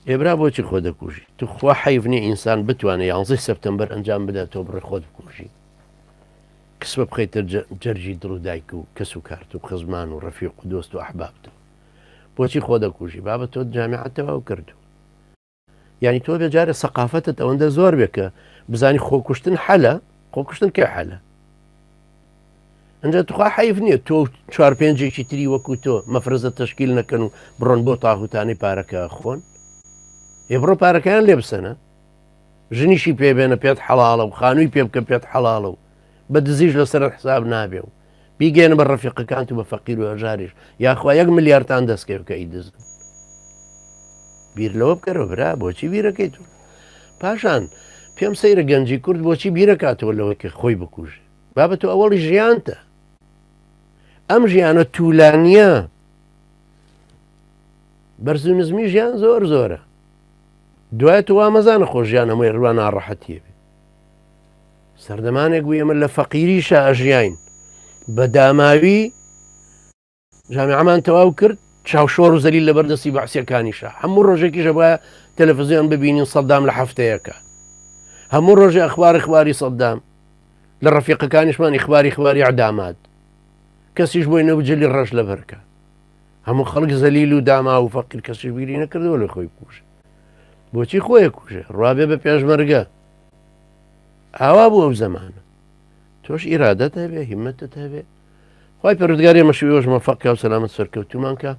ئێ برا بۆچی خۆ دەکوژی؟ توخوا حەیف نیە ئینسان بتوانێ یانزەی سەپتەمبەر ئەنجام بدات تۆ بڕۆی خۆت بکوژی؟ کسبە بخەیتە جەرگی دڵ و دایک و کەس و کارت و خزمان و ڕەفیق و دۆست و ئەحبابتەوە بۆچی خۆ دەکوژی؟ بابە تۆ جامیعەت تەواو کردو یعنی تۆ بێ جارێ سەقافەتت ئەوەندە زۆر بێ کە بزانی خۆکوشتن حەلە خۆکوشتن کێ حەلە ئەجا تخوا حەیف نییە تۆ چوار پێنجێکی تری وەکو تۆ مەفرەزە تەشکیل نەکەن و بڕۆن بۆ تاغوتانەی پارەکە خۆن ئێ بڕۆ پارەکەیان لێ بسەنە ژنیشی پێ بێنە پێت حەڵاڵە و خانووی پێ بکە پێت حەڵاڵە و بە دزیش لەسەر حساب نابێ و بیگەێنە بە ڕەفیقەکانت و بە فەقیر و هەژاریش یاخوا یەک ملیارتان دەستکەوت کە ئیدزن بیر لەوە بکەرەوە برا بۆچی بیرەکەیت و پاشان پێم سەیرە گەنجی کورد بۆچی بیرەکاتەوە لەوەی کە خۆی بکوژێ بابە تۆ ئەوەڵی ژیانتە ئەم ژیانە تولانیە بەرز و نزمی ژیان زۆر زۆرە دوای تو وامەزانە خۆ ژیان هەمووی ڕوا ناڕەحەتیە بێ سەردەمانێک بوو ئێمە لە فەقیریشا ئەژیاین بە داماوی جامیعەمان تەواو کرد چاوشۆڕ و زەلیل لەبەر دەستی بەعسیەکانیشە هەموو ڕۆژێکیش ئەبوایە تەلەفزیۆن ببینین سەدام لە هەفتەیەکە هەموو ڕۆژێ ئەخبار اخباری سەدام لە ڕەفیقەکانیشمان ئیخباری خواری عدامات کەسیش بۆی نەبوو جلی ڕەش لەبەرکە هەموو خەڵک زەلیل و داما و فەقیر کەسیش بیری نەکردەوە لە خۆی بکوژێ بۆچی خۆی کوژێ ڕابێ بە پێشمەرگە ئاوا بوو ئەو زەمانە تۆش ئیرادەت هەبێ هیمەتت هەبێ خوای پەروەردگار ئێمەش و ئێوەش مۆفەق کا و سەلامەت سەرکەوتوومان کا.